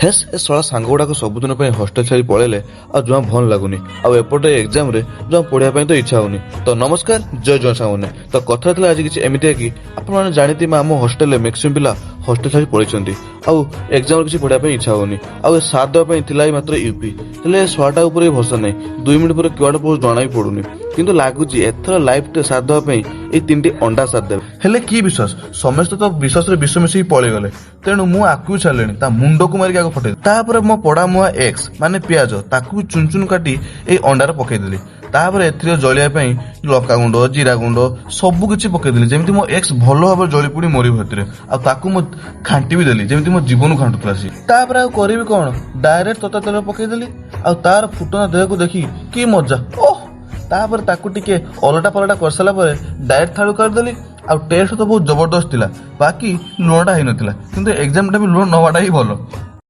ହେସ୍, ଏ ଶଳା ସାଙ୍ଗ ଗୁଡ଼ାକ ସବୁଦିନ ପାଇଁ ହଷ୍ଟେଲ ଛାଡ଼ି ପଳେଇଲେ, ଆଉ ଜମା ଭଲ ଲାଗୁନି। ଆଉ ଏପଟେ ଏକ୍ଜାମରେ ଜମା ପଢ଼ିବା ପାଇଁ ତ ଇଚ୍ଛା ହଉନି। ତ ନମସ୍କାର, ଜୟ ଜୟ ସାଙ୍ଗମାନେ। ତ କଥା ଥିଲା ଆଜି କିଛି ଏମିତିଆ କି ଆପଣମାନେ ଜାଣିଥିବେ, ଆମ ହଷ୍ଟେଲରେ ମ୍ୟାକ୍ସିମମ୍ ପିଲା ହଷ୍ଟେଲ ଛାଡ଼ି ପଳେଇଛନ୍ତି ଆଉ ଏକ୍ଜାମରେ କିଛି ପଢ଼ିବା ପାଇଁ ଇଚ୍ଛା ହଉନି। ଆଉ ଏ ସାଥ ଦେବା ପାଇଁ ଥିଲା ଏଇ ମାତ୍ର ୟୁପି। ହେଲେ ଏ ଶଳାଟା ଉପରେ ବି ଭରସା ନାହିଁ। 2 ମିନିଟ୍ ପରେ କୁଆଡ଼େ ପଳଉଛି ଜଣା ବି ପଡୁନି। କିନ୍ତୁ ଲାଗୁଛି ଏଥର ଲାଇଫରେ ସାଥ ଦେବା ପାଇଁ ଏଇ ତିନିଟି ଅଣ୍ଡା ସାଥ ଦେବେ। ହେଲେ କି ବିଶ୍ୱାସ? ସମସ୍ତେ ତ ବିଶ୍ୱାସରେ ବିଷ ମିଶିକି ପଳେଇଗଲେ। ତେଣୁ ମୁଁ ଆକୁ ବି ଛାଡ଼ିଲିଣି, ତା ମୁଣ୍ଡକୁ ମାରିକି ଆଗ ଫଟେଇ, ତାପରେ ମୋ ପୋଡା ମୁହାଁ ଏକ୍ସ ମାନେ ପିଆଜ, ତାକୁ ବି ଚୁନ ଚୁନ କାଟି ଏଇ ଅଣ୍ଡାରେ ପକେଇଦେଲି। ତାପରେ ଏଥିରେ ଜଳିବା ପାଇଁ ଲଙ୍କା ଗୁଣ୍ଡ, ଜିରା ଗୁଣ୍ଡ ସବୁ କିଛି ପକେଇଦେଲି, ଯେମିତି ମୋ ଏକ୍ସ ଭଲ ଭାବରେ ଜଳି ପୋଡ଼ି ମରିବ ସେଥିରେ। ଆଉ ତାକୁ ମୁଁ ଘାଣ୍ଟି ବି ଦେଲି, ଯେମିତି ମୋ ଜୀବନକୁ ଘାଣ୍ଟୁଥିଲା ସିଏ। ତାପରେ ଆଉ କରିବି କଣ? ଡାଇରେକ୍ଟ ତତା ତେଲ ପକେଇଦେଲି। ଆଉ ତାର ଫୁଟଣ ଦେହକୁ ଦେଖି କି ମଜା, ଓହ! ତାପରେ ତାକୁ ଟିକେ ଅଲଟା ପଲଟା କରିସାରିଲା ପରେ ଡାଇରେକ୍ଟ ଥାଳୁ କରିଦେଲି। ଆଉ ଟେଷ୍ଟ ତ ବହୁତ ଜବରଦସ୍ତ ଥିଲା, ବାକି ଲୁଣଟା ହେଇନଥିଲା। କିନ୍ତୁ ଏକ୍ଜାମଟା ବି ଲୁଣ ନବାଟା ହିଁ ଭଲ।